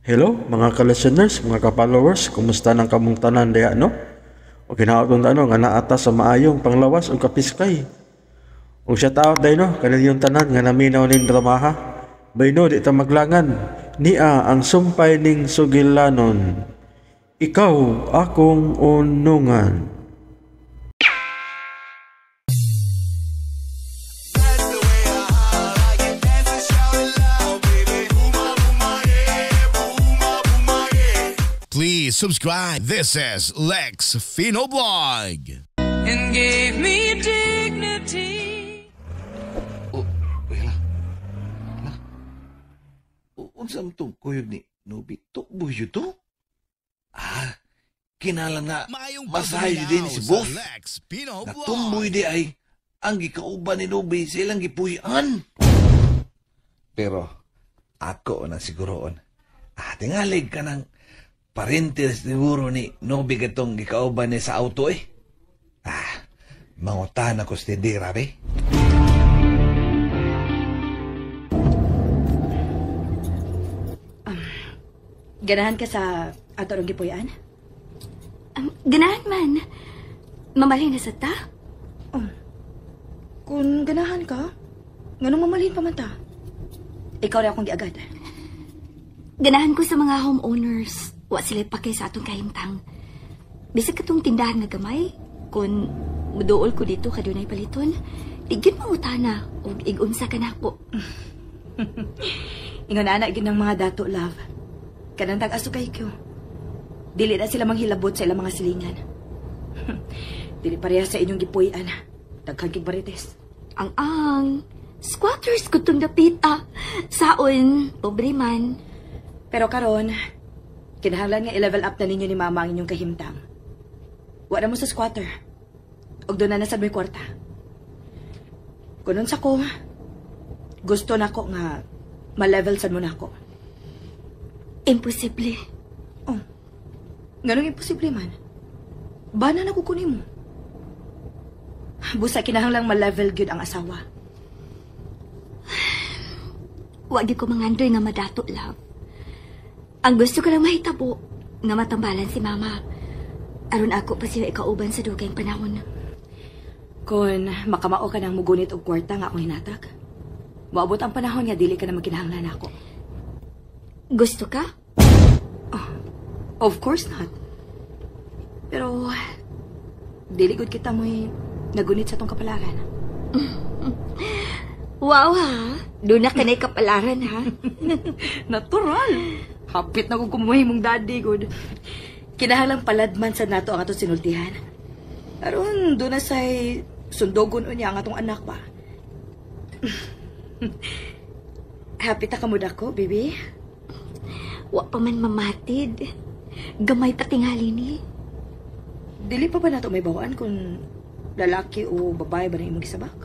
Hello mga ka-listeners, mga ka-followers, kumusta nang kamong tanan diha, no? O ginaot ano nga naata sa maayong panglawas o kapiskay. O shout out day no, kaninyong tanan nga naminaw ning dramaha. Bayno di ta maglangan, nia ang sumpay ning sugilanon. Ikaw akong unungan. Please subscribe. This is Lex Fino Blog. And gave me dignity. Oh, wala. Na. Unsa man tong kuyog ni Nubi? Tukbo yun to? Ah, kinahanglan nga Maayong masahay pagdumalaw din si sa Boff. Lex Pino Blog. Natumboy di ay ang gikauban ni Nubi sa ilang gipuy-an. Pero ako na siguroon. Ah, tingalig ka ng parente siguro ni Nubi katong gikauban ni sa auto eh. Ah, mangutan ako sa tindira, be. Ganahan ka sa ato rong gipuy-an? Ganahan man. Mamalhin na sa ta? Kung ganahan ka, nganong mamalhin pa man ta? Ikaw rin akong giagad. Ganahan ko sa mga homeowners. Wa sila pakay sa atong kahimtang. Bisag katong tindahan nga gamay, kung muduol ko dito kadunay paliton, di gyud mangutana og igunsa ka nako. Ingon ana gyud ng mga dato, love. Kanang tag-aso kay ko. Dili na sila manghilabot sa ilang mga silingan. Dili pareha sa inyong gipuy-an. Daghan kig barites. Ang squatters ko tong dapit ah. Saon, pobre man. Pero karon, kinahanglan nga i-level up na ninyo ni mama ang inyong kahimtang. Wa na mo sa squatter. Og doon na nasad may kwarta. Kunon sa ko, gusto na ko nga ma-level sad mo na ako. Imposible. Oh, nganong imposible man? Bana na kukunin mo. Busa kinahanglang ma-level gyud ang asawa. Wa gyud ko mangandoy nga madato, love. Ang gusto ko lang mahitabo nga matambalan si mama. Aron ako pa siya ikauban sa dugayng panahon. Kung makamao ka ng mugunit og kwarta nga akong hinatag, moabot ang panahon nga dili ka na magkinahanglan ako. Gusto ka? Oh, of course not. Pero dili gud kita mo'y nagunit sa tong kapalaran. Wow ha! Doon na ka na'y kapalaran ha? Natural! Hapit na kung kumuhay mong daddy, good. Kinahanglang paladman sa nato ang atong sinultihan. Aron, doon na sa'y sundogon unya ang atong anak ba? Happy ta kamud ako, baby? Wa pa man mamatid. Gamay pa tingali ni. Dili pa ba nato may bawaan kung lalaki o babae ba na imong gisabak?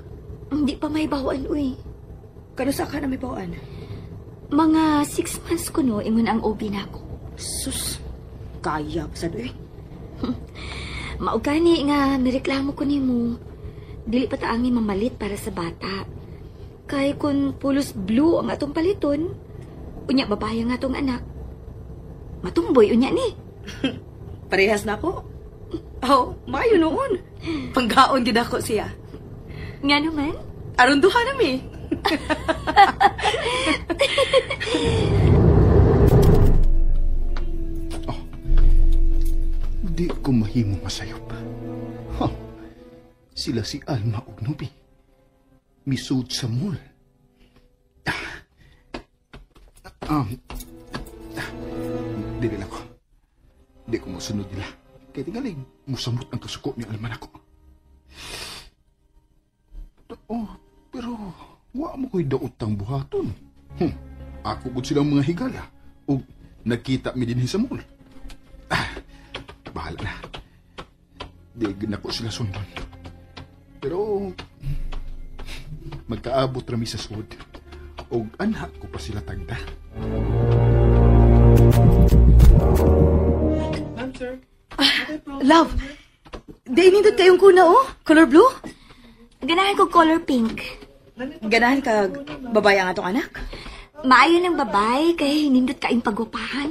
Hindi pa may bawaan, uy. Kano sa ka na may bawaan? Mga 6 months ko no, ingon ang OB na ako. Sus, kaya pa sad, uy. Maugani nga, nireklamo ko nimo. Dili pa ta ami mamalit para sa bata. Kay kung pulos blue ang atong paliton, unya babae ang atong anak. Matumboy unya ni. Parehas na ako. Oh, mayo noon. Panggaon gid ako siya. Nga naman? Aron duha na mi. Oh, di ko mahimo masayop. Huh. Sila si Alma ug Nubi. Misud sa mall. Dili na ko. Di ko mosunod nila. Kaya tingaling, musamot ang kasuko ni Alma nako. Oh, pero wa mo ko'y daot ang buhaton. Ako gud silang mga higala. O nagkita mi dinhi sa mall. Ah, bahala na. Di na ko sila sundon. Pero magkaabot rami sa sud. Og anha ko pa sila tagda. Ma'am, sir. Love, di nindot kayong kuna, oh. Color blue? Ganahan ko color pink. Ganahan ka babae ang atong anak? Maayo ng babae kay nindot kaing pagwapahan.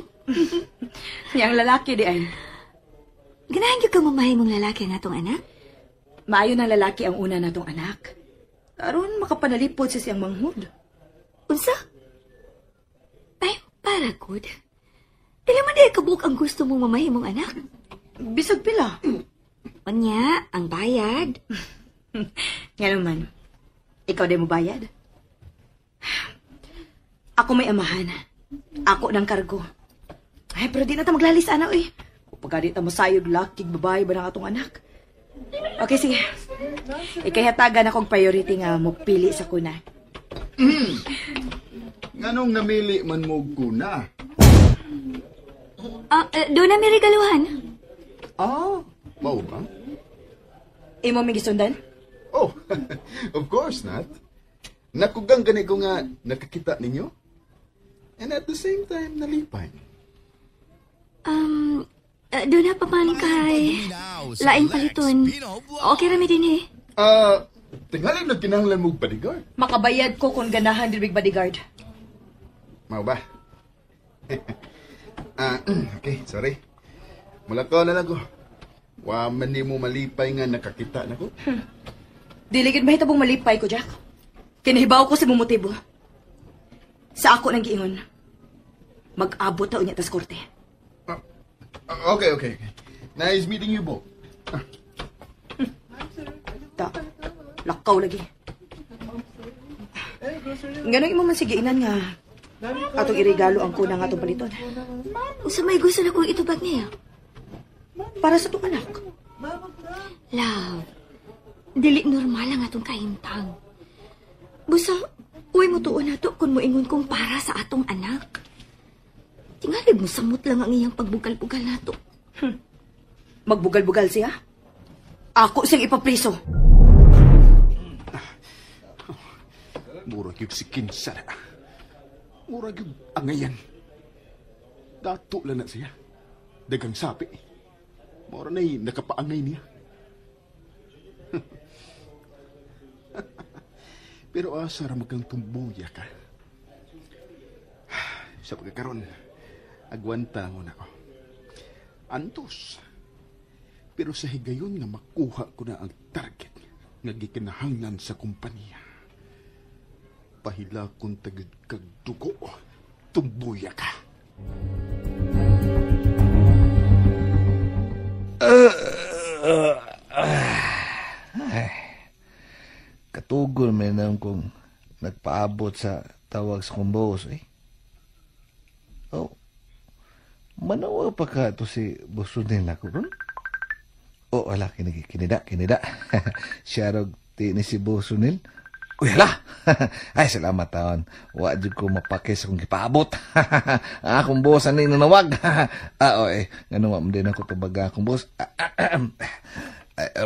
Yang lalaki di ay. Ganahan gyud ka mamahay mong lalaki ang atong anak? Maayo ng lalaki ang una natong anak. Aron makapanalipod sa siyang manghud. Unsa? Ay, para good. Dili man di kabuk ang gusto mong mamahay mong anak. Bisag pila. Unya, ang bayad. Nga naman, ikaw di mo bayad. Ako may amahan. Ako ng kargo. Ay, pero di na ta maglalis, ana, uy. Pagka di ta masayod, lakig, babae ba ng atong anak? Okay, sige. Ikahatagan akong priority nga mo pili sa kuna. Nganong namili man mo kuna? Doon na may regaluhan. Ah, mao ba? Imo may gisundan? Oh, of course not. Nakugang gani ko nga nakakita ninyo. And at the same time, nalipay. Doon na pa man kay laing paliton. Okay rami din eh. Tingali nagkinahanglan mo og bodyguard. Makabayad ko kung ganahan din bodyguard. Mao ba? Okay, sorry. Mulakaw na lang ko. Wa man ni mo malipay nga nakakita na ko. Dili gid mahitabong malipay ko, Jack. Kinahibaw ko sa motibo. Sa ako nang giingon. Mag-abot ta unya tas korte. Okay. Nice meeting you both. Ta. Lakaw lagi. Ganun imo man sige inan nga atong iregalo ang kunang atong paliton. Usa may gusto na kong itubag niya. Para sa itong anak. Love, dili normal ang atong kahimtang. Busa, uy mo tuon nato kung moingon kong para sa atong anak. Tingalig mo samot lang ang iyang pagbugal-bugal nato. Magbugal-bugal siya? Ako siyang ipapriso. Murag yung si Kinsa na. Murag yung angayan. Dato lang na siya. Dagang sapi. Mura na'y nakapaangay niya. Pero asa ra magang tumbuya ka. Sa pagkakaroon, agwanta mo na ko. Antos. Pero sa higayon nga makuha ko na ang target nga gikinahanglan sa kumpanya. Pahila kong tagid kag dugo, tumbuya ka. Katugol may nang kong nagpaabot sa tawag sa kong boss, eh. Oh, manawa pa ka ito si boss Rodel ako ron? Oh, ala, kinida. Siya rog ti ni si boss Rodel. Uy, hala! Ay, salamat taon. Wa jud ko mapakis akong gipaabot. Akong boss, ano yung nanawag? Oy, ganun wa mo din ako tubaga akong boss.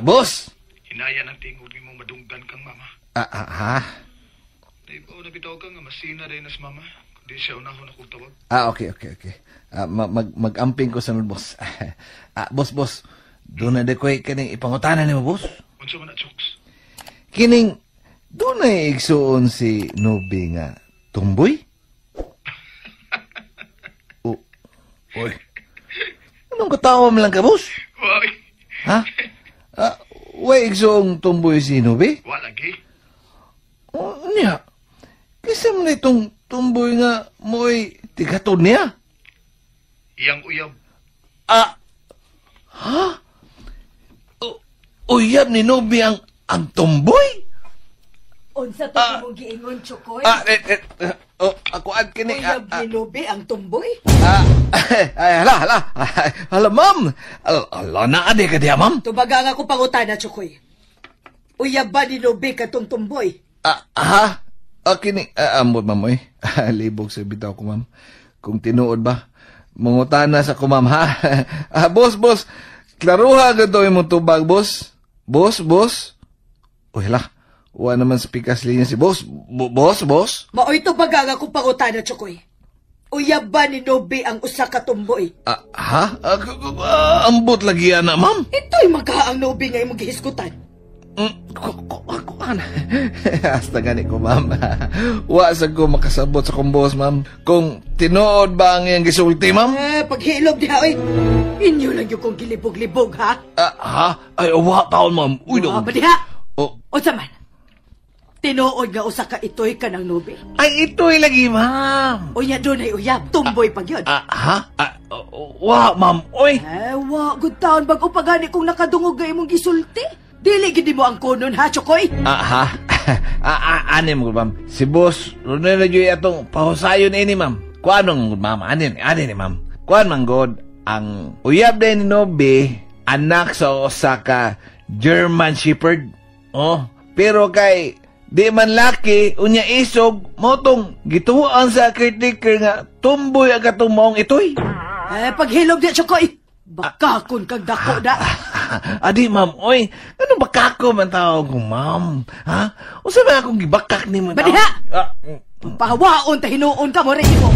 Boss! Hinaya ng tingog ni mo madunggan kang mama. Ha? Naibaw na bitaw ka nga masina din as mama. Kundi siya unahon akong tawag. Okay. Mag-amping ko sa nun, boss. Boss, doon na di ko kining ipangutanan ni mo, boss. Unsa man na, Chokes? Kining, doon na igsuon si Nobi nga tumboy? Oh, oy. Anong katawa mo lang ka, boss? Why? Ha? Way igsuong tumboy si Nobi? Wa lagi. Oh, niya. Kasi mo na itong tumboy nga mo'y tigatod niya. Iyang uyab. Ha? Uyab ni Nobi ang tumboy? Unsa to imong giingon, Chokoy? Ako ad kini. Uyab ni Nobi ang tumboy? Ay, hala. Hala, ma'am. Hala na adi ka diya, ma'am. Tubaga nga ko pangutana, Chokoy. Uyab ba ni Nobi katong tumboy? Ha? Kini, ambot, ma'am, oy. Libog sa bitaw ko, ma'am. Kung tinuod ba, mangutana sa ko, ma'am, ha? Boss, klaruha ka to imong tubag, boss. Boss. Uy, hala. Wa naman sa pikas linya si boss. Boss? Maoy tubaga nga kung pangutana, Chokoy. Uyab ba ni Nobi ang usa ka tumboy? Ha? Ambot lagi ana, ma'am. Ito'y magkaang Nobi nga imong gihisgutan. Kuan. Hasta gani ko, ma'am. Wa sa ko makasabot sa kong boss, ma'am. Kung tinuod ba ang iyang gisulti, ma'am? Eh, paghilom diha, oy. Inyo lang yung kong gilibog-libog, ha? Ha? Ay, wa taon, ma'am. Uy, wa ba diha? Oh. Unsa man? Tinuod nga usa ka itoy ka ng nubi. Ay, itoy lagi, ma'am. Unya doon ay uyab. Tumboy pag yun. Ha? Wa, ma'am. Uy. Eh, wa. Good taon. Bago pa gani kung nakadungog nga imong gisulti. Dili gid mo ang kunon, ha, Chokoy? Ha? Ani mo, ma'am. Si boss, runay na dyan atong pahusayon ini, ma'am. Kuan ma'am, ma'am. Ani ni, ma'am. Kuan man, God, ang uyab na ni Nobi, anak sa Osaka, German Shepherd. Oh, pero kay di man laki, unya isog, motong gituan sa caretaker nga tumboy ang katong maong itoy. Eh, paghilom di, Chokoy. Bakakon kang dako da. Adi, ma'am, oy, ano bakako man tawag ko, ma'am? Ha? Unsa man akong gibakak ni mo? Badiha! Pahawaon ta hinuon ka mo rin mo.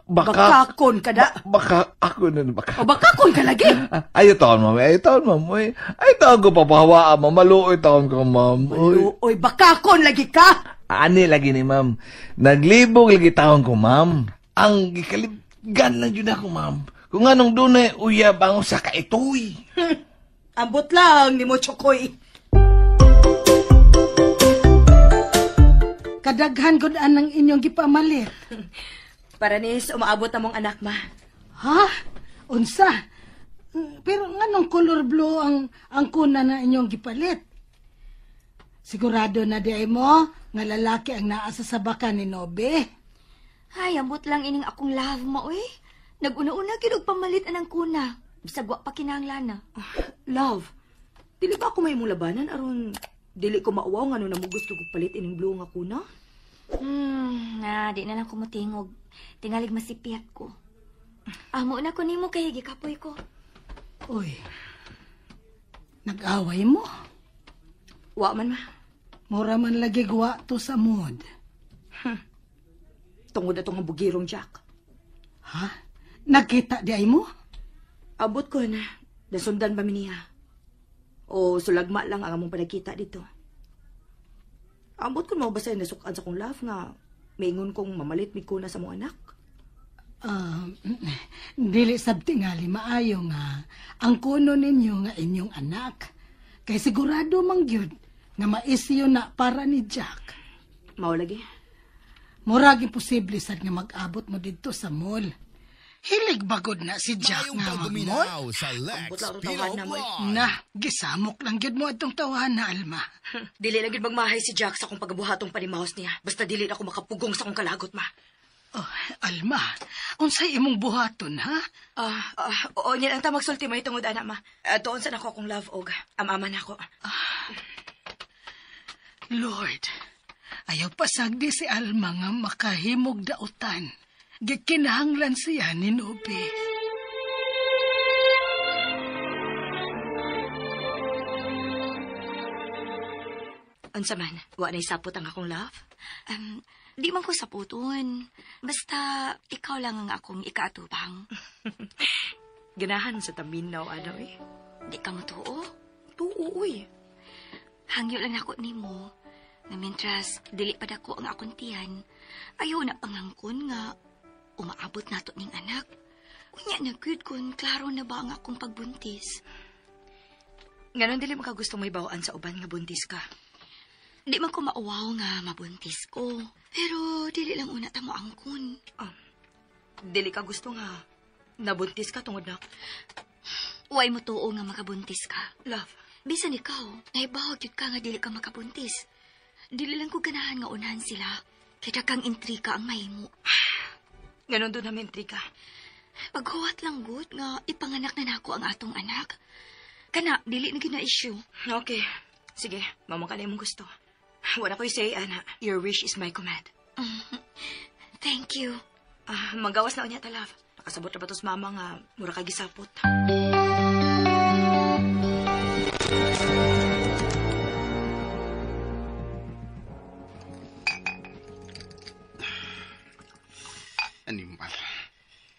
Bakakon ka da. Baka ako na baka. O bakakon ka lagi. Ayaw taon, ma'am. Ayaw taon, ma'am. Oy. Ayaw taon ko papahawaan, ma'am. Maluoy taon ko, ma'am. Maluoy, bakakon lagi ka. Ani lagi ni, ma'am. Naglibog lagi taon ko, ma'am. Ang gikalibgan lang yun ako, ma'am. Kung anong dunay uyab ang usa ka itoy. Ambot lang ni mo, Chokoy. Kadaghan gud anang inyong gipamalit. Para nis umaabot among anak, ma. Ha? Unsa? Pero nganong color blue ang kuna na inyong gipalit? Sigurado na di ay mo nga lalaki ang naa sa sabakan ni Nobe. Ay, ambot lang ining akong love mo, eh. Nag-una-una gid og pamalit anang kuna. Bisag wa pa kinahanglan na. Love, dili ba ako may imong labanan aron dili ko mauwaw ngano namugos kog palit ining blue nga kuna? Na di na lang ko motingog. Tingalig masipiyat ko. Amo na ko nimo kay gikapoy ko. Uy. Nag-away mo? Wa man, ma. Mura man lagi guwa to sa mood. Tungod atong bugirong Jack. Ha? Nagkita di ay mo? Abot ko na. Nasundan ba mi niya? O sulagma lang ang among panagkita dito. Abot ko mabasa yung nasukaan sa kong love nga maingon kong mamalit mi kuna sa mong anak. Dili sab tingali maayo nga ang kuno ninyo nga inyong anak. Kay sigurado mang gyud nga maisyo na para ni Jack. Mao lagi. Murag imposible sad nga mag-abot mo didto sa mall. Hilig bagod na si Jack Maayong nga pagduminaw mag-mall. sa Lex Ambot lang Pino itong tawahan na mo, eh. Vlog. Na, gisamok lang gyud mo atong tawahan na, Alma. Dili lang gyud magmahay si Jack sa akong pagabuhatong panimahos niya. Basta dili na ako makapugong sa akong kalagot, ma. Oh, Alma, unsay imong buhaton, ha? Oo, niya lang ta magsulti may tungod, ana, ma. Tuon sa nako akong love, og amama na ako. Lord, ayaw pasagdi si Alma nga makahimog dautan. Gikinahanglan siya ni Nobi. Unsa man, wa na'y sapot ang akong love? Di man ko saputon. Basta ikaw lang ang akong ikaatubang. Ganahan sa taminaw, ano eh. Di ka mo tuo? Tuo, uy. Hangyo lang ako nimo. Nga mentras, dili pa dako ang akong tiyan. Ayaw na pangangkon nga umaabot nato ning anak. Unya na good kung klaro na ba ang akong pagbuntis. Nganon dili makagusto may bawaan sa uban nga buntis ka. Di man ko mauwaw nga mabuntis ko. Pero dili lang una ta mo angkon. Dili ka gusto nga nabuntis ka tungod na. Uway mo tuo nga makabuntis ka. Love. Bisan ikaw, naibawag yun ka nga dili ka makabuntis. Dili lang ko ganahan nga unahan sila. Kaya kang intrika ang mahimo. Ganon doon namin intrika. Paghuwat lang good nga ipanganak na nako ang atong anak. Kana, dili na gina-issue. Okay. Sige, mamang ka na imong gusto. Wala ko'y say, ana. Your wish is my command. Thank you. Manggawas na unya ta, love. Nakasabot na ba tos mama nga mura kay gisapot? Animal.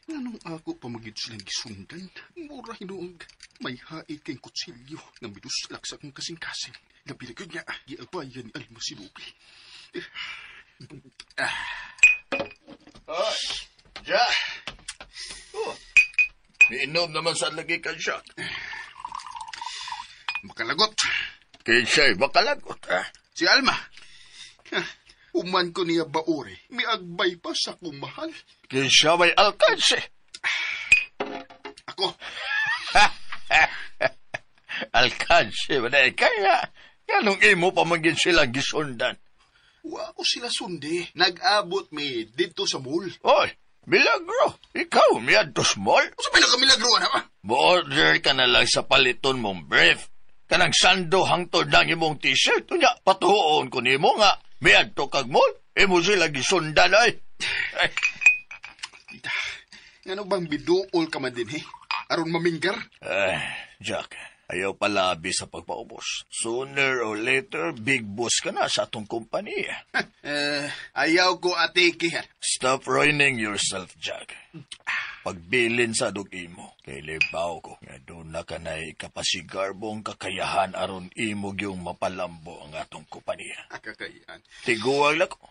Nganong ako pamagid silang gisundan? Mura hinuog. May hait kay kutsilyo nga miduslak sa akong kasing-kasing. Labi na gyud nga, giabayan ni Alma si Nubi. Ay, Ja! Oh, niinom naman sa lagi ka siya. Makalagot. Kinsay, makalagot, ha? Si Alma. Human ko niya baore. Miagbay pa sa akong mahal. Kinsya may alkanse. Ako. Alkanse, ba na kaya? Ganong imo pa man gid sila gisundan? Wa ko sila sundi. Nag-abot mi dito sa mall. Oy, milagro. Ikaw, miadto sa mall? Unsa may nakamilagro na ba? Mo-order ka na lang sa paliton mong brief. Kanang sando hangtod ng imong t-shirt. Unya, patuon ko nimo nga. Miadto kag mall. Imo sila gisundan ay. Ay. Tita, ngano bang biduol ka man din, eh? Aron maminggar? Ay, Jack, ayaw palabi sa pagpaubos. Sooner or later, big boss ka na sa atong kumpanya. Ayaw ko atiki, ha? Stop ruining yourself, Jack. Pagbilin sa dug imo, kay libaw ko, nga doon na ka na'y kapasigarbong kakayahan aron imo yung mapalambo ang atong kumpanya. Kakayahan? Tiguang lang ko.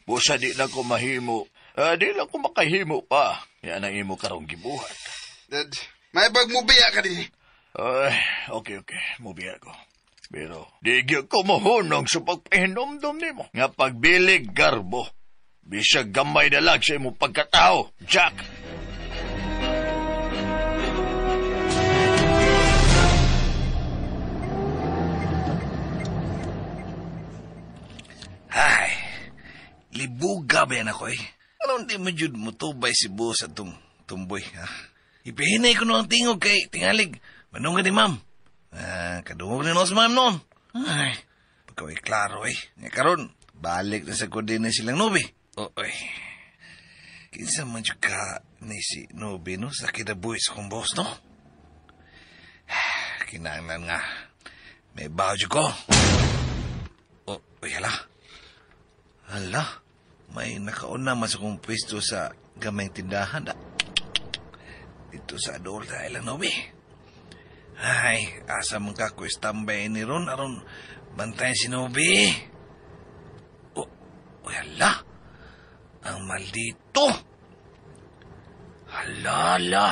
Busa di na ko mahimo. Di lang ko makahimo pa. Yan ang imo karong gibuhat. Dad, may bagmubiya ka din. Ay, okay. Mubiya ko. Pero di gyud ko mahunong sa pagpahinomdom nimo. Nga pagbilig garbo. Bisag gamay na lang sa imong pagkatao, Jack. Ay, libuga ba yan ako eh? Anong di mo jud mutubay si boss at tumboy, ha? Ipihinay ko no ang tingog kay tingalig. Manong ka ni ma'am. Ah, kadungog ni nos ma'am noon. Ay, pagkaway klaro eh. Nga karon, balik na sa kudin na silang Nubi. Oo, eh. Kinsa man jud ka ni si Nubi no sa kinabuhi sa kong boss, no? Kinahanglan nga. May baho jud ko. Oh, uy, hala. Hala, may nakauna man sa kong pwesto sa gamay tindahan da. Dito sa adol sa ilang Nubi. Ay, asa man ka ko istambay ni Ron aron bantayan si Nubi. Oh, uy, hala. Ang maldito. Hala, hala.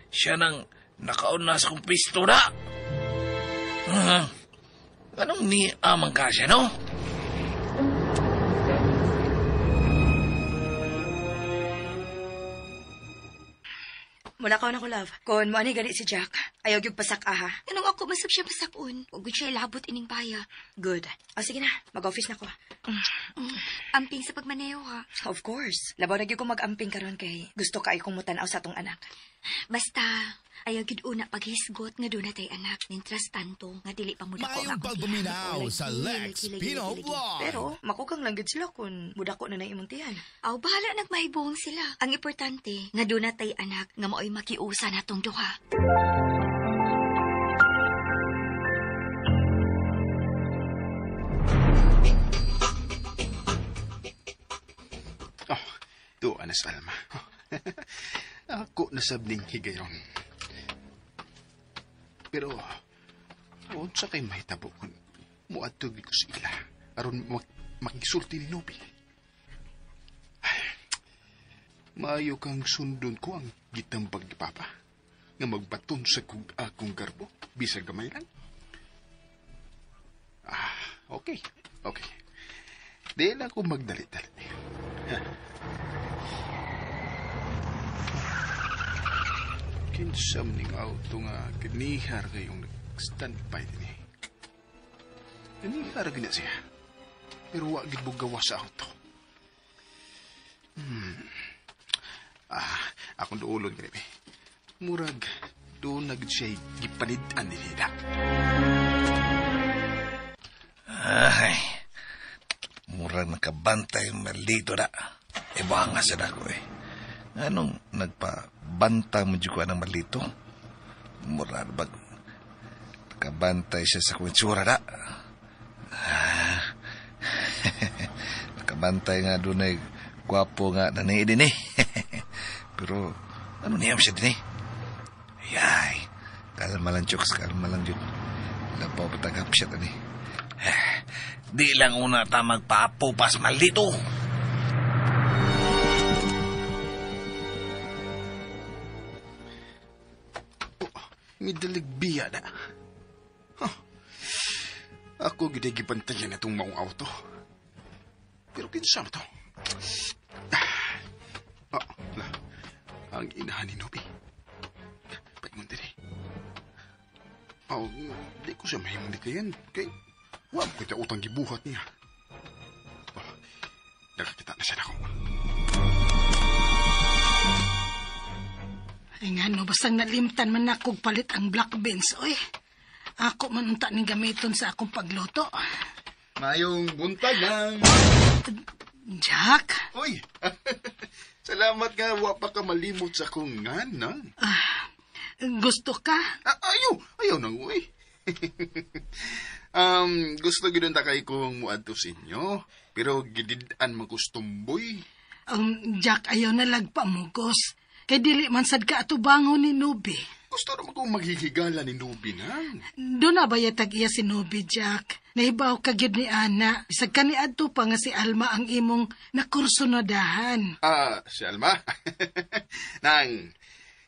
Siya nang nakauna sa kong pwesto na. Anong niamang ka siya, no? Mula ka na ko, love. Kung mo ani gani si Jack, ayaw gyud pasak aha. Anong ako masab siya pasakon? Huwag gud siya ilabot ining baya. Good. O sige na, mag-office na ko. Amping sa pagmaneho ha. Of course. Labaw na gyud ko mag-amping karon kay gusto kaayo kong mutanaw sa atong anak. Basta, ayaw gyud una paghisgot nga doon natay anak. Nintras tanto nga dili pa mudako Mayong nga akong pagbuminaw tiyan. sa Lex Pino Vlog. Pero makukang lang gyud sila kung mudako na na imong tiyan. Aw, bahala nagmahibong sila. Ang importante, nga doon natay anak nga maoy makiusa natong duha. Oh, tuwa na sa Alma. Ako nasab ning higayon. Pero, unsa kay mahitabo kung muadto gyud ko sa ila aron makisulti ni Nubi. Ay, maayo kang sundon ko ang gitambag ni Papa nga magbaton sa kug akong garbo bisag gamay lang. Ah, okay. Okay. Di lang ko magdali-dali. Kinsam ning auto nga ganihar kayong nag-standby din eh. Ganihar gina siya. Pero wa gid mo gawa sa auto. Ah, akong duulon gani be. Murag doon na gid siya gipanid-an ni Lida. Ay, murag nakabantay maldito na. E banga sa dako eh. Anong nagpabanta mo dyan ko ng maldito? Murag bag nakabantay siya sa kwensura na. Ah, nakabantay nga doon ay gwapo nga na din eh. Pero Ano niya siya din eh? Yay, kalma lang, Chokes. Kalma lang, Jud. Labaw patagap siya tani. Di lang una ta magpapupas maldito. Midalig biya na. Huh. Ako gidigibantayan na itong maong auto. Pero kinsa mo to? Ah, la. Ang inahan ni Nobi. Paingon din eh. Oh, di ko siya mahimong di kayan. Kay, wa mo kita utang gibuhat niya. Oh, nakakita na siya na ako. Ay nga no, basta nalimtan man ako palit ang black beans, oy. Ako man unta ning gamiton sa akong pagluto. Mayong buntag lang. Jack? Uy, salamat nga wa pa ka malimot sa akong nganang. Gusto ka? Ayaw, ayaw nang uy. Gusto gid ta kay kong muadto sa inyo, pero gidid-an man kustumboy. Jack, ayaw na lagpamugos. Kay dili man sad ka atubangon ni Nubi. Gusto naman kong maghihigala ni Nubi nang. Doon na ba yatag iya si Nubi, Jack? Nahibaw ka gyud ni Ana. Bisag ka ni adto pa nga si Alma ang imong nakursunadahan. Ah, si Alma? Nang,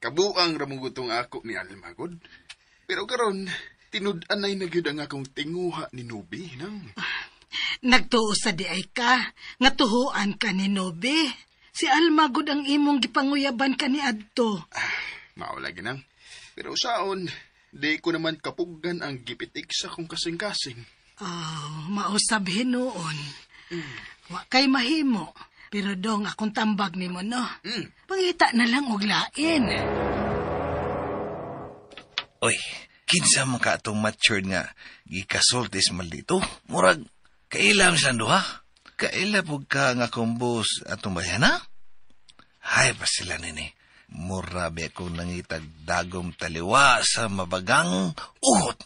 kabuang ramugutong ako ni Alma, god. Pero karon tinud-anay na gyud ang akong tinguha ni Nubi, nang. Nagtuo sa di ay ka, nga tuhuan ka ni Nubi. Si Alma gud ang imong gipanguyaban ka ni adto. Mao lagi nang. Pero saon, di ko naman kapuggan ang gipitik sa kong kasing-kasing. Oh, mausab hinuon. Wa kay mahimo. Pero dong akong tambag nimo no. Pangita na lang og lain. Oy, kinsa man ka atong matured nga gikasultis maldito? Murag, kailam silang duha. Kaila pug ka nga kumbos atong bayana? Hay pa sila nini. Mura ba akong nangitag dagom taliwa sa mabagang uhot.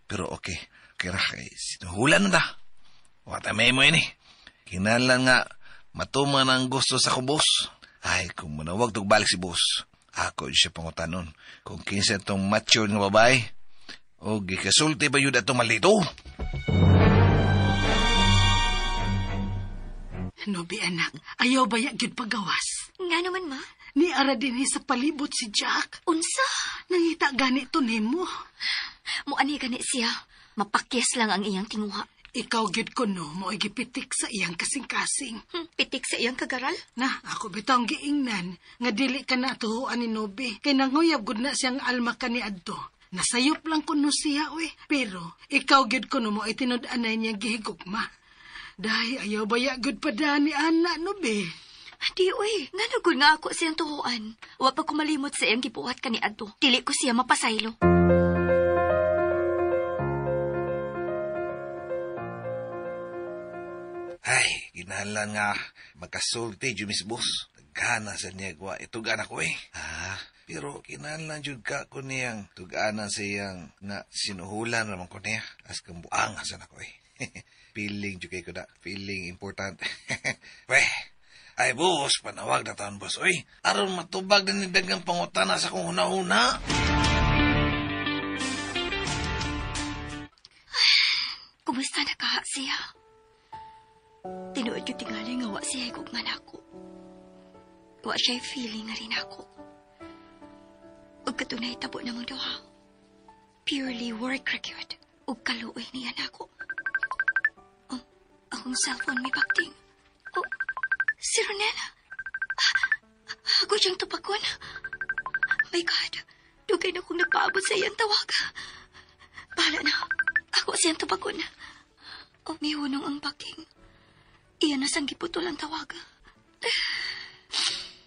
Pero okay, kira kay sinuhulan na ta. Wata may mo ini. Kinahanglan nga matuman ang gusto sa akong boss. Ay, kung manawag tugbalik si boss, ako siya pangutanon. Kung kinsa itong mature nga babae, o gikasulti ba yun atong malito? Nobi anak, ayaw ba ya gyud pagawas? Nga naman, ma. Ni ara din sa palibot si Jack. Unsa? Nangita gani to nimo. Muani gani siya. Mapakyas lang ang iyang tinguha. Ikaw gyud kuno mo'y gipitik sa iyang kasing-kasing. Pitik sa iyang kagaral? Na, ako bitaw ang giingnan nga dili ka na tuhuan ni Nobi. Kay nanguyab gud na siyang alma ka ni adto. Nasayop lang kuno siya, uy. Pero ikaw gyud kuno mo'y tinud-anay niyang gihigugma. Dahi ayaw baya gud pa dani ana, Nobi. Di, uy. Nganugod nga ako siyang tuhuan. Wa pa ko malimot sa iyang gibuhat ka ni adto. Dili ko siya mapasaylo. Ay, ginalan nga makasulti, Jumis Boss. Nagkana sa niya gwa. Itugan ako eh. Ah, pero kinahanglan jud ka ko niyang tuganan sa iyang nga sinuhulan naman ko niya. As kang buang asan ako eh. Feeling jud kay ko na. Feeling important. Weh, ay boss, panawag na taon boss. Uy, aron matubag na ni dagang pangutana sa kong huna-huna. Kumusta na ka siya? Tinuod yung tingali nga wa siya higugman ako. Wa siya feeling nga rin ako. Ug katunay tabo namang duha. Purely work record. Ug kaluoy niya nako. Oh, akong cellphone may bakting. Oh, si Ronel. Ako siyang tupakon. My God, dugay na kong nagpaabot sa iyang tawag. Bahala na. Ako siyang tupakon. Oh, may hunong ang baking. Iyan na sang giputol ang tawag.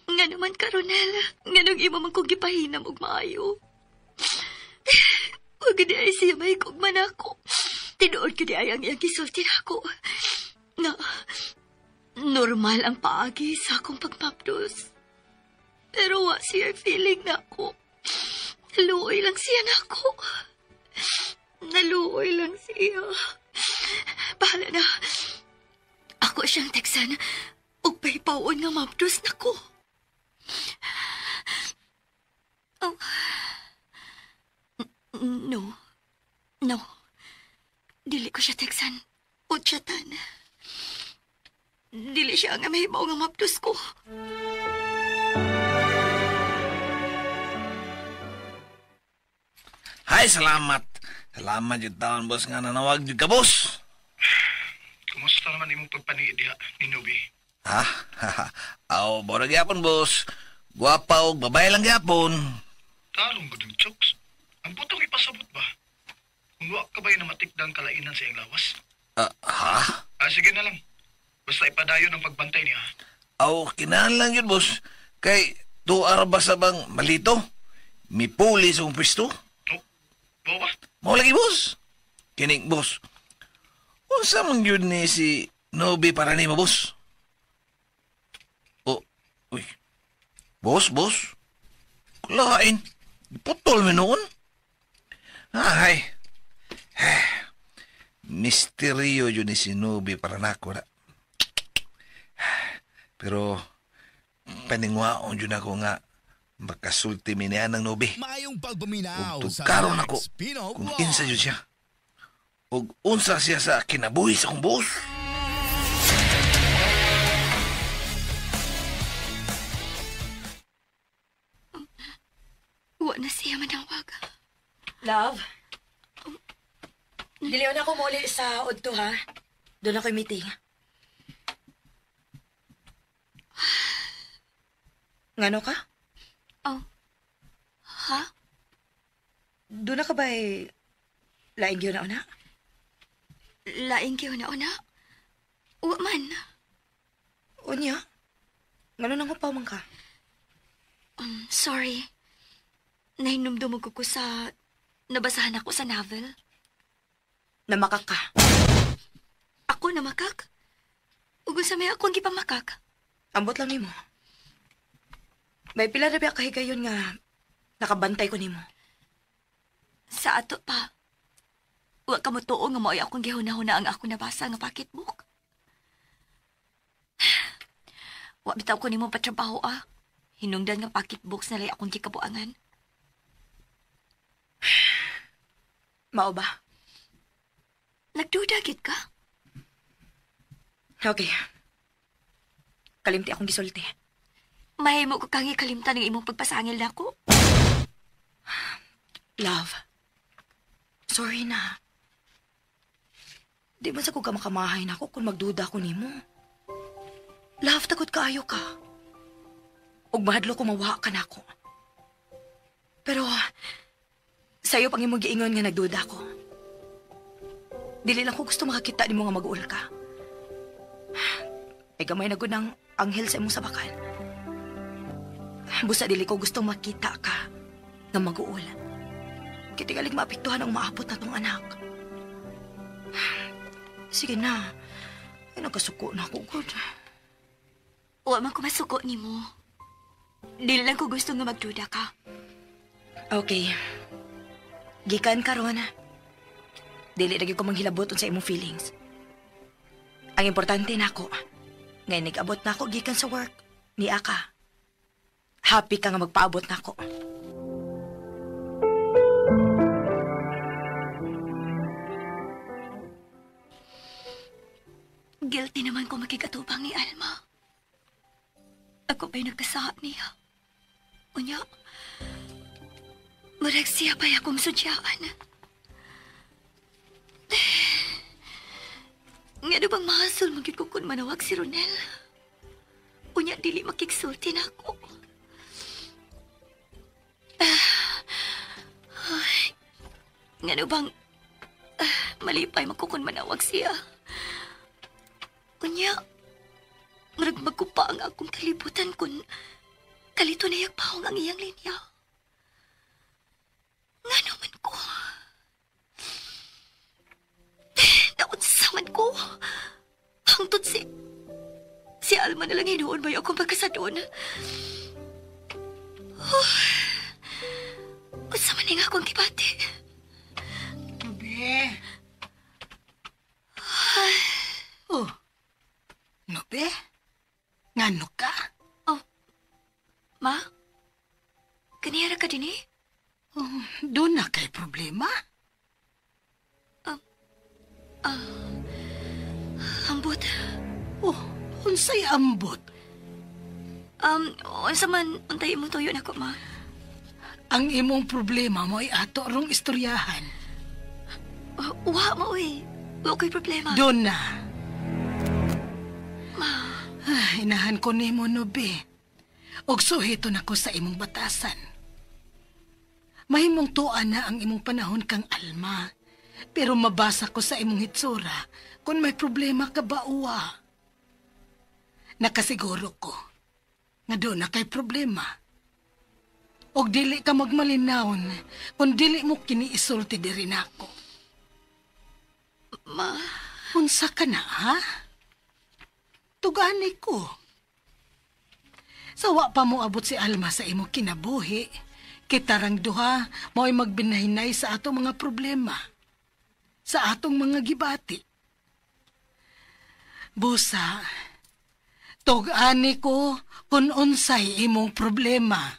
Nga naman ka, Ronel. Nga nang imo man kong gipahinam og maayo. Huwag di ay siya may kugman ako. Tinuod ko di ay ang iyang gisulti nako. Na, normal ang paagi sa akong pagmapdos. Pero wa siya feeling na ako. Naluoy lang siya nako. Naluoy lang siya. Bahala na. Ako siyang teksan. Ug paypawon nga mapdos nako. No. No. Dili ko siya teksan o chatan. Dili siya nga mahibaw nga mapdos ko. Hay, salamat. Salamat yung taon, boss, nga nanawag yung ka, boss. Kumusta naman imong pagpaniid diha ni Nubi? Ha? Aw, bora gyapon, boss. Guwapa og babae lang gyapon. Tarong gud ang chokes. Ang putong ipasabot ba? Kung wa ka ba'y namatikdang kalainan sa iyang lawas? Ha? Ah, sige na lang. Basta ipadayon ang pagbantay niya. Aw, kinahanglan yun, boss. Kay, tuara ba sa bang malito? Mipuli sa kong pwesto? Oh, ba? Mao lagi, boss. Kining, boss. Unsa man yun ni si Nobi para nimo, boss? Oh, uy. Boss, boss. Kulain. Putol mi noon. Ay. Misteryo yun ni si Nobi para nako na. Pero paningwaon yun ako nga makasulti mi niya ng Nobi. Maayong pagpaminaw Ug sa tugkaron ako Lex Pino kung Vlog. kinsa yun siya. Ug unsa siya sa kinabuhi sa akong boss. Wa na siya manawag. Love? Dili na ako muli sa Odto, ha? Doon ako'y meeting. Ngano ka? Oh. Ha? Doon na ka ba'y laing yun na una? Laing kayo na una? Wa man. Unya? Ngano nang hupaw man ka? Sorry. Nahinumdumog ko sa nabasahan ako sa novel. Namakak ka. Ako namakak? Ug unsa may akong gipamakak? Ambot lang nimo. May pila ra ba kahigayon nga nakabantay ko nimo. Sa ato pa. Wa ka mo tuo nga mao'y akong gihuna-huna ang ako nabasa nga pocketbook. Wa bitaw ko nimo patrabaho ah. Hinungdan nga pocketbooks na lay akong gikabuangan. Mao ba? Nagduda gid ka? Okay. Kalimti akong gisulti. Mahimo ko kang ikalimtan ng imong pagpasangil nako. Love. Sorry na. Di man sa ko ka makamahay nako kung magduda ko nimo. Love, takot kaayo ka. Ug mahadlok ko mawa ka nako. Pero sayo pang imong giingon nga nagduda ko. Dili lang ko gusto makakita nimo nga mag-uol ka. Ay gamay na gud ang anghel sa imong sabakan. Busa dili ko gusto makita ka nga mag-uol. Kitigalig maapektuhan ang maabot na tong anak. Sige na. Ay, nagkasuko na ako, good. Wa man ko masuko nimo. Dili lang ko gusto nga magduda ka. Okay. Gikan karon. Dili lagi ko manghilabot unsa imong feelings. Ang importante nako, ngayon nag-abot na ako gikan sa work, ni Aka. Happy ka nga magpaabot nako. Guilty naman ko makikatubang ni Alma. Ako ba'y nagkasaha niya? Unya, murag siya ba'y akong sudyaan? Nga do bang mahasol magyud ko kung manawag si Ronel? Unya, dili makiksulti na ako. Ay, nga do bang malipay magkukun manawag siya? Unya, murag magkupa ang akong kalibutan kung kalito na yagpahong ang iyang linya. Nga naman ko. Naunsa man ko. Hangtod si Alma na lang hinuon ba yung akong pagkasadon. Oh, unsa man nga akong gibati. Nobe. Oh. Nobe? Ngano ka? Oh. Ma? Kaniyara ka din eh? Oh, doon na kay problema? Ambot. Oh, unsay ambot? Unsa man untay imong tuyo nako, ma? Ang imong problema mo ay ato rong istoryahan. Wa mo oy. Wa ko'y problema. Doon na. Ma. Inahan ko nimo, Nobi. Og suhito na ko sa imong batasan. Mahimong tuwa na ang imong panahon kang Alma. Pero mabasa ko sa imong hitsura kung may problema ka ba uwa. Nakasiguro ko nga doon na kay problema. Og dili ka magmalinawon kung dili mo kiniisulti diri nako. Ma. Unsa ka na, ha? Tugani ko. Sawa pa mo abot si Alma sa imong kinabuhi. Kitarang duha mao'y magbinahinay sa atong mga problema. Sa atong mga gibati. Busa, tug-ani ko kung unsay imong problema.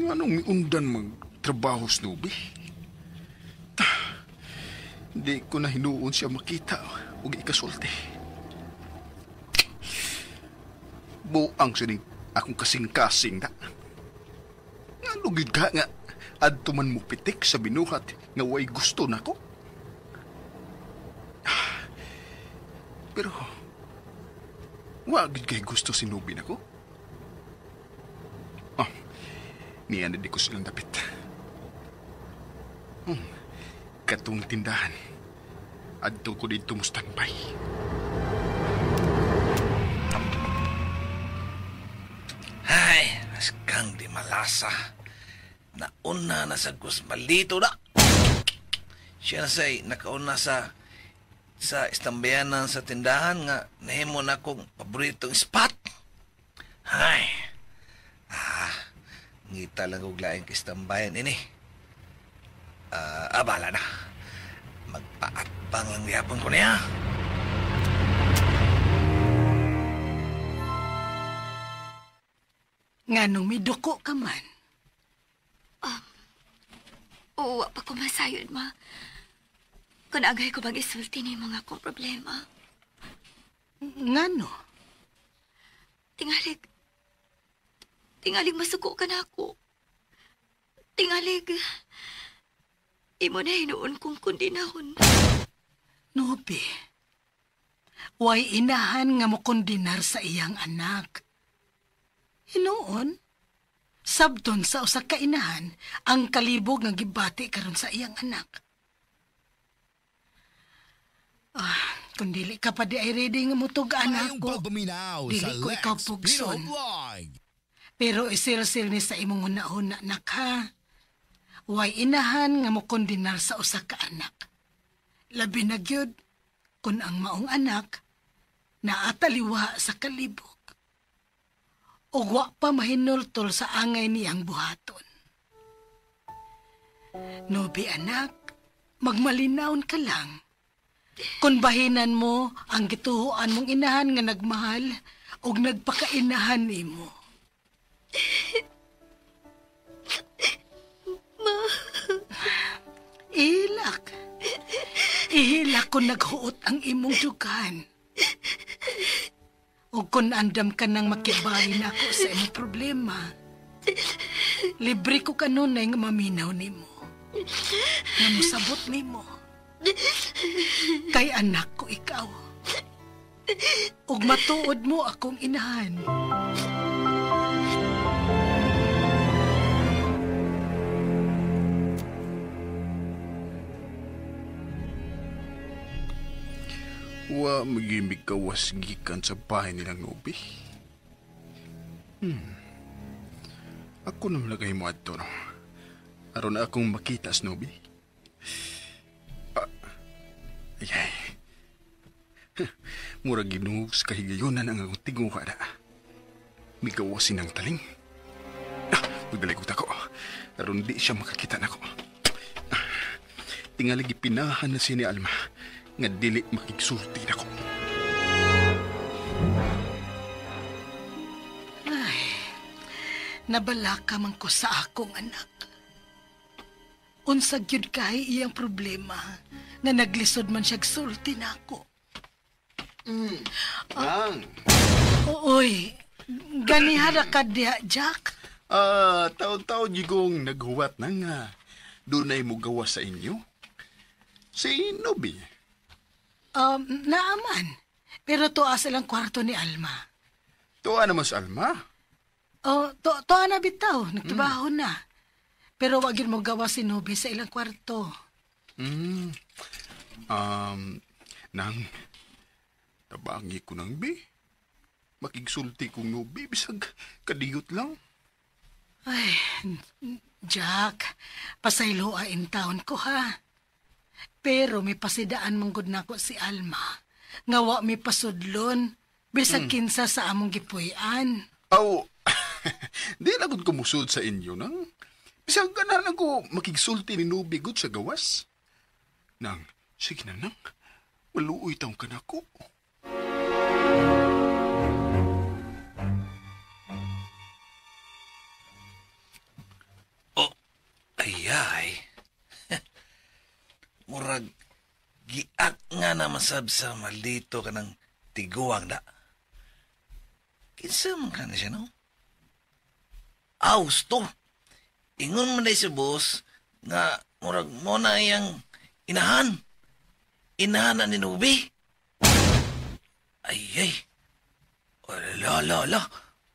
Anong miundan magtrabaho, Snoopy? Hindi ko na hinuon siya makita o ikasulti. Buang sining akong kasing-kasing na. Nga lugid ka nga adto man mo pitik sa binuhat nga way gusto nako. Pero wa gid kay gusto si Nubi nako. Oh, niya na di ko silang dapit. Katong tindahan. Adto ko dito mo standby. Ay, askang di malasa. Nauna na sa Gusmalito na. Siya na say, nakauna sa istambayanan sa tindahan nga nahimo na akong paboritong spot. Ay, ngita lang kong laing istambayan ini. Abala na. Magpaatbang lang yapon ko niya. Nga nung miduko ka man. Oo, pa ko masayod, ma. Kung agay ko bang isulti ni mga akong problema. Ngano? Tingalig masuko ka na ako. Tingalig, imo na hinuon kong kundinahon. Nobi, way inahan nga mo kundinar sa iyang anak. Hinuon, sabton sa usa ka inahan ang kalibog nga gibati karon sa iyang anak. Kung dili ka pa di ay ready nga mutug anak ko, dili ko ikaw pugson. Pero isilsil ni sa imong una-una nak ha. Way inahan nga mokondinar sa usa ka anak. Labi na gyud kun ang maong anak naataliwa sa kalibog. Ug wa pa mahinultol sa angay niyang buhaton. Nobi anak, magmalinawon ka lang. Kung bahinan mo ang gituhoan mong inahan nga nagmahal ug nagpakainahan nimo. Ma. Ilak. Ihilak kung naghuot ang imong dugan. O kung andam ka nang makibahin ako sa imong problema, libre ko kanunay nga maminaw nimo. Nga musabot nimo. Kay anak ko ikaw. Ug matuod mo akong inahan. Wa magimig kawas gikan sa bahay nilang Nobi. Ako naman lagay mo adto, no? Aron na akong makita sa Nobi. Ay. Murag ginuhog sa kahigayonan ang akong tinguha na. Migawasin ang taling. Magdalay ko tako. Aron di siya makakita nako. Tingali gipinahan na siya ni Alma nga dili makigsulti nako. Ay, Nabalaka man ko sa akong anak. Unsa gyud kay iyang problema na naglisod man siyag sulti nako. Nang. Ooy, ganihara ka diha, Jack. Taon-taon yun naghuwat na nga. Dunay mo gawa sa inyo. Si Nobi. Naaman. Pero tuwa silang kwarto ni Alma. Tuwa naman sa Alma. Oh, tuwa na bitaw. Nagtrabaho na. Pero wag yun mo gawa si Nobi sa ilang kwarto. Nang, tabangi ko nang bi. Makigsulti kong Nobi, bisag kadiyot lang. Ay, Jack, pasayloa in town ko ha. Pero may pasidaan mong gud nako si Alma. Nga wa may pasudlon, bisag kinsa sa among gipuy-an. Aw, di na gud kumusod sa inyo nang. Bisag ganahan ko makigsulti ni Nobi gud sa gawas. Nang, sige na nang, maluoy taong ka nako. Oh, ayay. Murag, giak nga na masab sa maldito ka ng tiguang da. Kinsa man ka na siya, no? Aws to. Ingon man na si boss nga murag mo na iyang inahan. Inahan na ni Nubi. Ay, ay. Ala, ala, ala.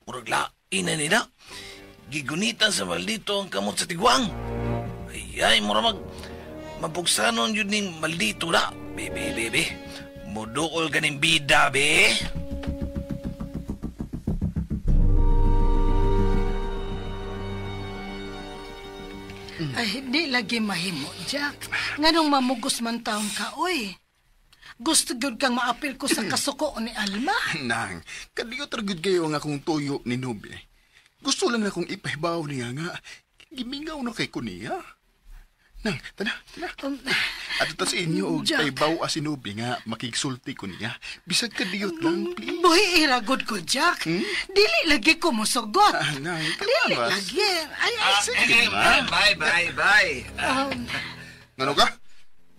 Murag lain na nila. Gigunitan sa maldito ang kamot sa tiguang. Ay, ay, murag mabuksanon yun ning maldito na. Bebe, bebe. Muduol ganing bida, be. Ay, di lagi mahimo, Jack. Nganong mamugos man taon ka, oy. Gusto gyud kang maapil ko sa kasuko ni Alma. Nang, kadiyot ra gyud kayo ang akong tuyo ni Nobi. Gusto lang akong ipahibaw niya nga, gimingaw na kay ko niya. Nang, tana, tana. Ato ta sa inyo, og pahibaw si Nobi nga makigsulti ko niya. Bisag kadiyot lang, please. Buhi iragod ko, Jack. Dili lagi ko mosugot. Nang, dili lagi. Ay, ay, sige na. Bye, bye, bye. Ngano ka?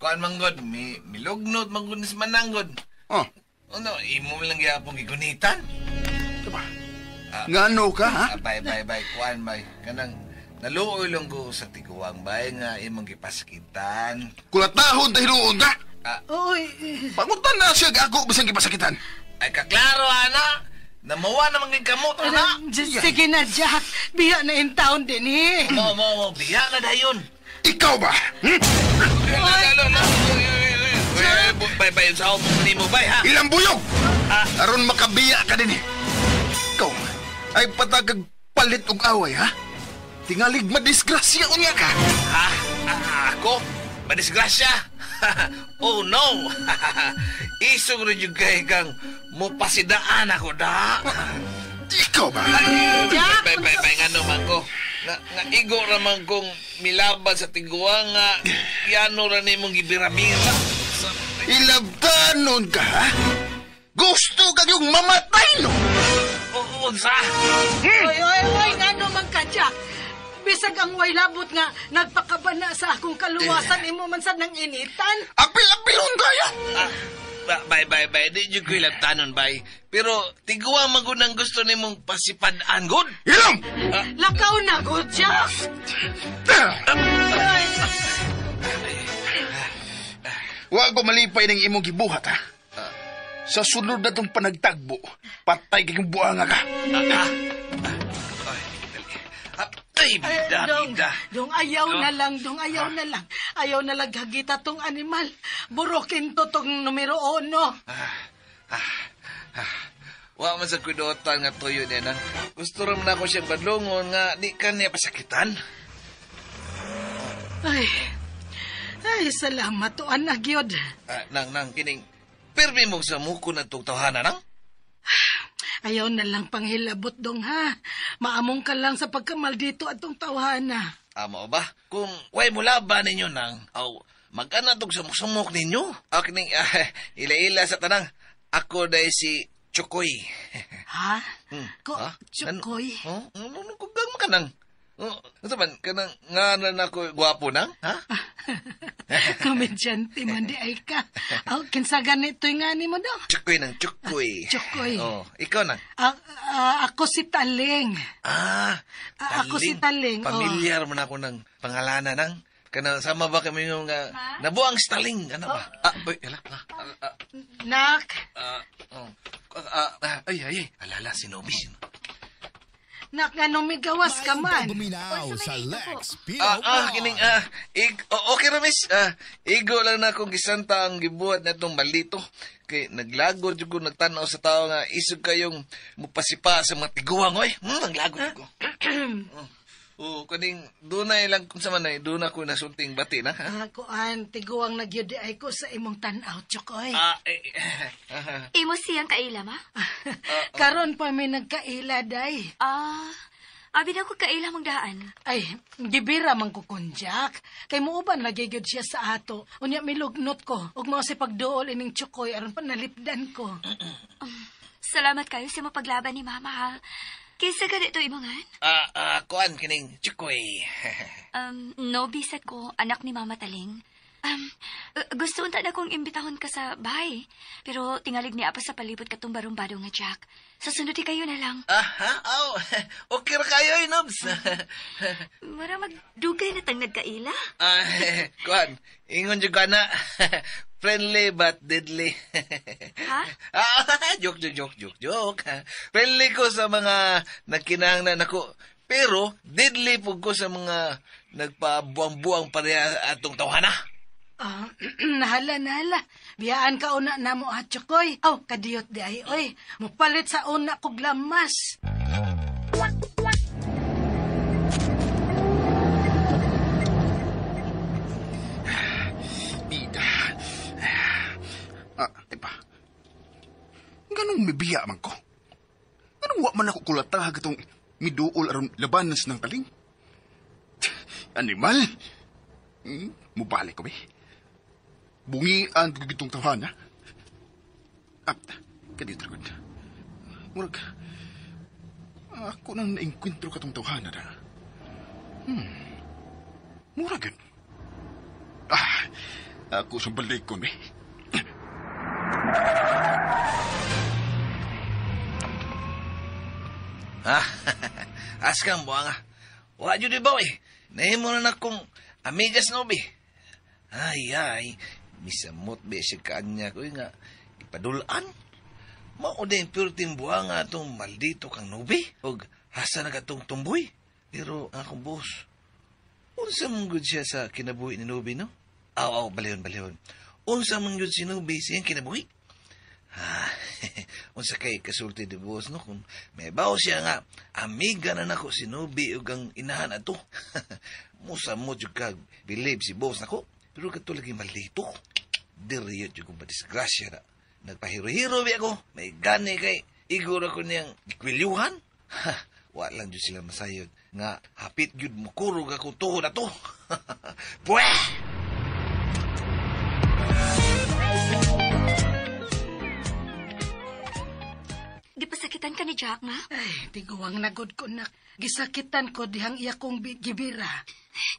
Kuan manggod, milugnot manggod ni mananggod. Oh. Ano, imo lang gyapon gigunitan. Diba? Ngano ka, ha? Bye, bye, bye. Kuan, bye. Kanang naluoy lang ko sa tiguang bay nga imong gipasakitan. Kulatahon tahinuon ka! Oy. Pangutan na siya ako bisang gipasakitan. Ay, kaklaro, ana. Namawa na manging kamot, ana. Sige na, Jack. Biya na in town din, eh. Mo, biya na dayon. Ikaw ba? Hmm? Bay, bay, sa ako mo, bay, ha? Ilang buyog! Aron makabiya ka din, eh. Ikaw, ay patagag palit og away, ha? Tingalig madisgrasya unya ka. Ha? Ako? Madisgrasya? Oh no! Isog rin yung kay kang mupasidaan ako da. Ikaw ba? Jack! Bay, bay, bay, nga naman ko. Nga igo raman kong milaban sa tiguang nga yano ra nimong gibira-bira. Ilabtanon ka, ha? Gusto ka yung mamatay, no? Unsa? Oy, oy, oy, nga naman ka, Jack. Bisag ang way labot nga nagpakabana sa akong kaluwasan, imo man sad ng initan. Apil-apilon kaya! Bay, bay, bay, di nyo ko ilabtanon, bay. Pero tiguang magunang gusto nimong pasipadaan, good? Ilong! Lakaw na, good, Jack! Wa ko malipay ng imong gibuhat, ha? Sa sunod na itong panagtagbo, patay kayong buanga ka. Ay, bida, bida. Dong, ayaw na lang, dong, ayaw na lang. Ayaw na lang hagita tong animal. Burukin to tong numero 1. Wa man sa kuidotan nga tuyo niya nang. Gusto rin na ako siyang badlungon nga di ka niya pasakitan. Ay, ay, salamat to, anak yun. Nang, kining, pirmi mong sa muko na itong tawhana, nang? Ayaw na lang panghilabot dong, ha? Maamong ka lang sa pagkamaldito at tong tawhana. Amo ba? Kung way mula ba ninyo nang, aw, mag-ana tong sumok-sumok ninyo. Kining, ila-ila sa tanang, ako dahil si Chukoy. Ha? Ko, Chukoy? Ano? Ano? ka nang? Unsa man kanang nga na nako gwapo nang, ha? Komedyante man di ay ka. Oh, kinsa ganito'y nga ni mo daw? Chukoy nang, Chukoy. Chukoy. Oh, ikaw nang. Ako si Taling. Ah, Ako si Taling. Oh. Pamilyar man ako ng pangalana nang. Kana sama ba kami yung nabuang Staling, ano ba? Ah, oy, ala, Nak. Oh. Ay, ay, ay, alala si Nobi. Nak, nga numigawas ka man. Paguminaw sa Lex Pino Kining, okay ra, miss. Igo lang na akong gisanta ang gibuhat na itong malito. Kay naglagod jud ko nagtanaw sa tao nga isog kayong mupasipa sa mga tiguang, oy. Naglagod jud ko. Oh, kaning dunay lang kung sa man ay doon ako nasulting bati na. Ha? Kuan, tiguang nagyudi ay ko sa imong tan-aw, Chukoy. Imo siyang kaila, ma? Karon pa may nagkaila, day. Abi na ko kaila mong daan. Ay, gibira man ko konjak. Kay muuban lagi gyud siya sa ato. Unya milugnot ko. Ug mao si pagduol ining Chukoy aron pa nalipdan ko. Salamat kayo sa mapaglaban ni Mama, ha. Kinsa ganito imongan? Kuan kining Chukoy. No, bisat ko, anak ni Mama Taling. Gusto unta na kong imbitahon ka sa bahay. Pero tingalig niya pa sa palibot katong barumbado nga Jack. Sa sunod di kayo na lang. Ha? Oh, okay ra kayo, eh, Nobs. Mara magdugay na tang nagkaila. Kuan, ingon jud ka na. Friendly but deadly. Ha? Joke, joke, joke, joke, joke. Friendly ko sa mga nagkinahanglan nako. Pero deadly pug ko sa mga nagpabuang-buang pareha atong tawhana. Nahala, nahala. Biyaan ka una na mo, ha, Chukoy. Aw, kadiyot di ay, oy. Mupalit sa una kog lamas. Bida. Iba. Ganong mibiya man ko. Ganong wa man ako kulatag itong miduol aron labanas ng taling. Animal. Mubalik ko, be. Bungian ko gitong tawhana. Kadito rin. Murag, ako nang naengkwentro katong tawhana da. Murag yun. Ako sa balikon, be. Askang buanga. Wa jud ba, eh. Nahimo na na kong amigas no, be. Ay, ay. Misamot be siya kanya ko nga. Ipadulaan. Mao din purting buanga atong maldito kang nubi. Og hasa na katong tumboy. Pero ang akong boss, unsa man gud siya sa kinabuhi ni Nubi, no? Aw, aw, balihon, balihon. Unsa man gud si Nubi siyang kinabuhi? Unsa kay kasulti di boss, no? Kung may bawo siya nga, amiga na nako si Nubi ug ang inahan ato. Musa mo jud ka believe si boss nako. Pero kato lagi maldito. Diriyo jud kong madisgrasya na. Nagpahiro-hiro bi ako. May gani kay igor ako niyang gikwilyuhan. Ha, wa lang jud sila masayod. Nga hapit jud mukurog ako tuhod ato. Pweh! Gipasakitan ka ni Jack, ma? Ay, tiguang nagod ko na. Gisakitan ko dihang iya kong gibira.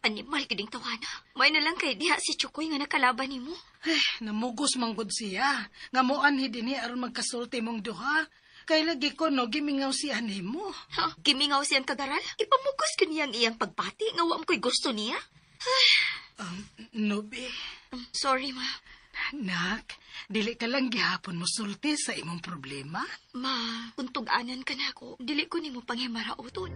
Animal kiding tawana. May na lang kay diha si Chukoy nga nakalaban nimo. Ay, namugos manggod siya. Nga moanhi dinhi aron magkasulti mong duha. Kay lagi ko no, gimingaw siya nimo. Ha? Gimingaw siyang kagaral? Ipamugos ko niyang iyang pagbati nga wa ko'y gusto niya. Nubi. Sorry, ma. Nak, dili ka lang gihapon mo sulti sa imong problema. Ma, kung tug-anan ka na ako, dili ko nimo panghimarauton.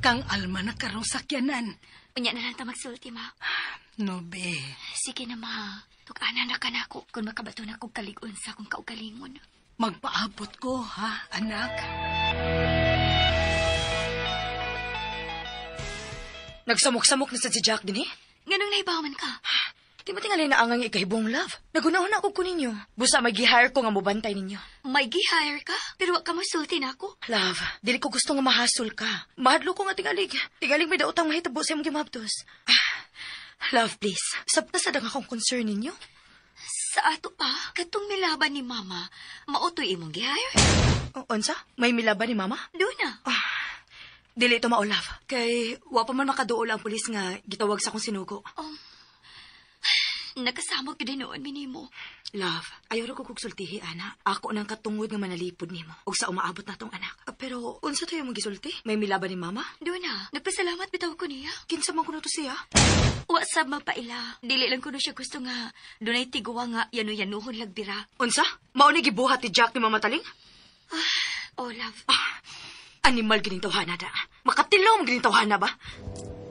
Kang alma na karong sakyanan. Unya na lang ta magsulti, ma. Nubi. Sige na, ma. Tug-anan na ka na ako kung makabato na kong kalig-on sa akong kaugalingon. Magpaabot ko, ha, anak? Nagsamok-samok na sa si Jack din, eh. Nganong naibawan ka? Di ba tingali na angang ikahibong love? Nagunahon ako ko ninyo. Busa may gi-hire ko nga mobantay ninyo. May gi-hire ka? Pero wa ka mosulti na ako. Love, dili ko gusto nga mahasol ka. Mahadlo ko nga tingalig. Tingalig may daotang mahitabo sa imong gimabdos. Love, please. Sabta sa dang akong concern ninyo. Sa ato pa, katong milaban ni Mama, mautoy imong gihire? O, unsa? May milaban ni Mama? Doon na. Dili ito mao, love. Kay wa pa man makaduol ang pulis nga gitawag sa akong sinugo. Nakasamog ka din noon, minimo. Love, ayaw ra ko kog sultihi, ana. Ako nang katungod nga manalipod nimo ug sa umaabot na tong anak. Pero unsa to imong gisulti? May milaban ni Mama? Doon na. Nagpasalamat bitaw ko niya. Kinsa man kuno to siya? Wa sab mapaila. Dili lang kuno siya gusto nga dunay tiguwa nga yanu-yanuhon lagbira. Unsa? Mao ni gibuhat ni Jack ni Mama Taling? Oh, love. Animal gining tawhana da. Makatilaw man gining tawhana ba?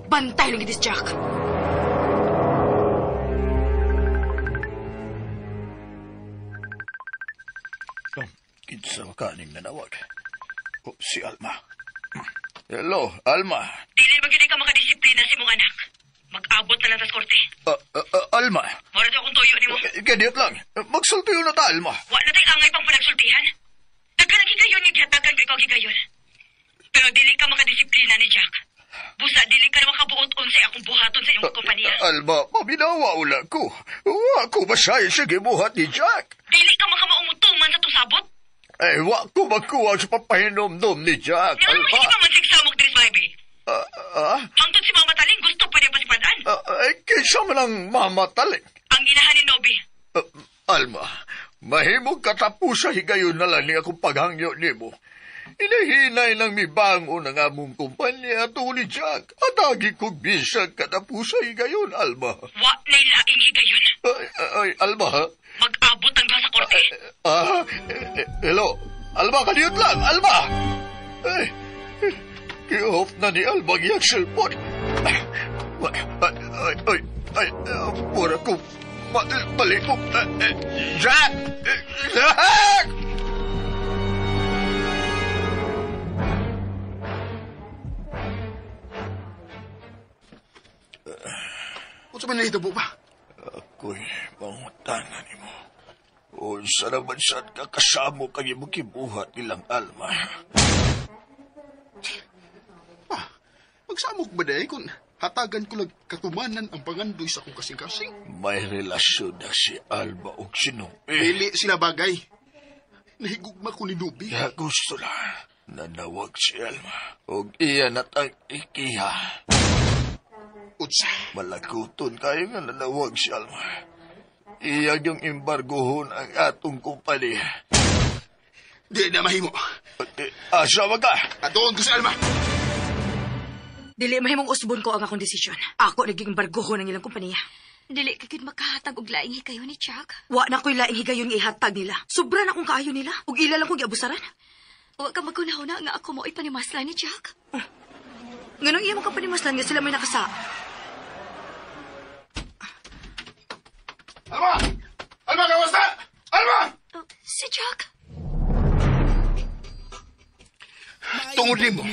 Bantay lang gid si Jack. Kinsa makaning nanawag? Oh, si Alma. Hello, Alma. Dili ba gid ka makadisiplina si mong anak? Mag-abot na lang tas korte. Alma. Mora daw akong tuyo nimo. Kadiyot lang. Magsultiyo na ta, Alma. Wa na tay angay pang panagsultihan. Daghan ang higayon nga gihatagan ko ikaw higayon. Pero dili ka makadisiplina ni Jack. Busa dili ka na makabuot unsay akong buhaton sa iyong kompanya. Alma, paminawa ula ko. Wa ko masaya sa gibuhat ni Jack. Dili ka makamaumutuman sa tusabot. Eh, wa ko magkuha sa papahinomdom ni Jack, Nga naman Alma. hindi pa man sigsamok diri sa baby. Hangtod si Mama Taling gusto pa niya pasipadaan. Kinsa man ang Mama Taling? Ang inahan ni Nobi. Alma, mahimong katapusa higayon na lang ni akong paghangyo nimo. Inahinay ng mibangon ang among kumpanya tuli Jack. At agi kong bisag katapusa higayon, Alma. Wa na'y laing higayon. Ay, Alma, ha? Mag-abot ang duha sa korte. Hello? Alma, kaniyot lang! Alma! Ay, ki-off na ni Alma ang iyang cellphone. Ay, ay, ay, ay, pura ko malikop. Jack! Jack! Unsa man nahitabo ba? Ako'y mangutana nimo. Unsa naman sad ka kasamo kang imong gibuhat nilang Alma? Magsamok ba day kung hatagan ko lag katumanan ang pangandoy sa akong kasing-kasing? May relasyon na si Alma og si Nobi. Dili sila bagay. Nahigugma ko ni Nobi. Ya gusto na. Nanawag si Alma. Og iya natang ikiha. Unsa? Malaguton kayo nga nanawag si Alma. Iya yung embargohon ang atong kumpanya. Di na mahimo. Asa ba ka? Atuon ko si Alma. Dili mahimong usbon ko ang akong desisyon. Ako naging embargohon ang ilang kompanya. Dili ka gid makahatag og laing higayon ni Jack. Wa na ko'y laing higayon nga ihatag nila. Sobra na akong kaayo nila. Ug ila lang kong giabusaran. Wa ka magkunahuna nga ako mo'y panimaslan ni Jack. Nganong iya mo ka panimaslan nga sila may nakasa. Alma! Alma, kawas na! Alma! Oh, si Jack. Tungod nimo,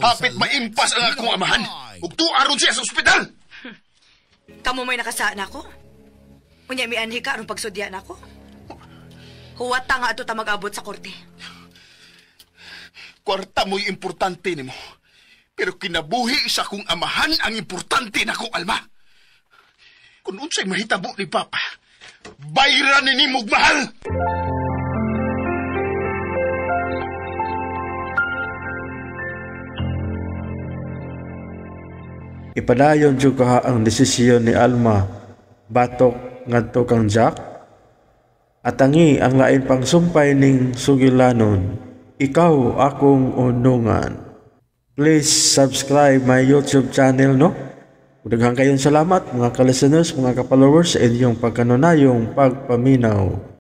hapit maimpas ang akong amahan. Ug tuaron siya sa ospital. Kamo may nakasa na ako? Unya mianhi ka aron pagsudya na ako? Huwat ta nga ato ta mag-abot sa korte. Kwarta mo'y importante nimo. Pero kinabuhi sa akong amahan ang importante nako, Alma. Kung unsay mahitabo ni Papa, bayra ni nimog mahal! Ipadayon jud kaha ang desisyon ni Alma batok ngadto kang Jack. Atangi ang lain pang sumpay ning sugilanon, ikaw akong unungan. Please subscribe my YouTube channel, no? Daghang kayong salamat mga ka-listeners, mga ka-followers sa inyong pagkanunayong pagpaminaw.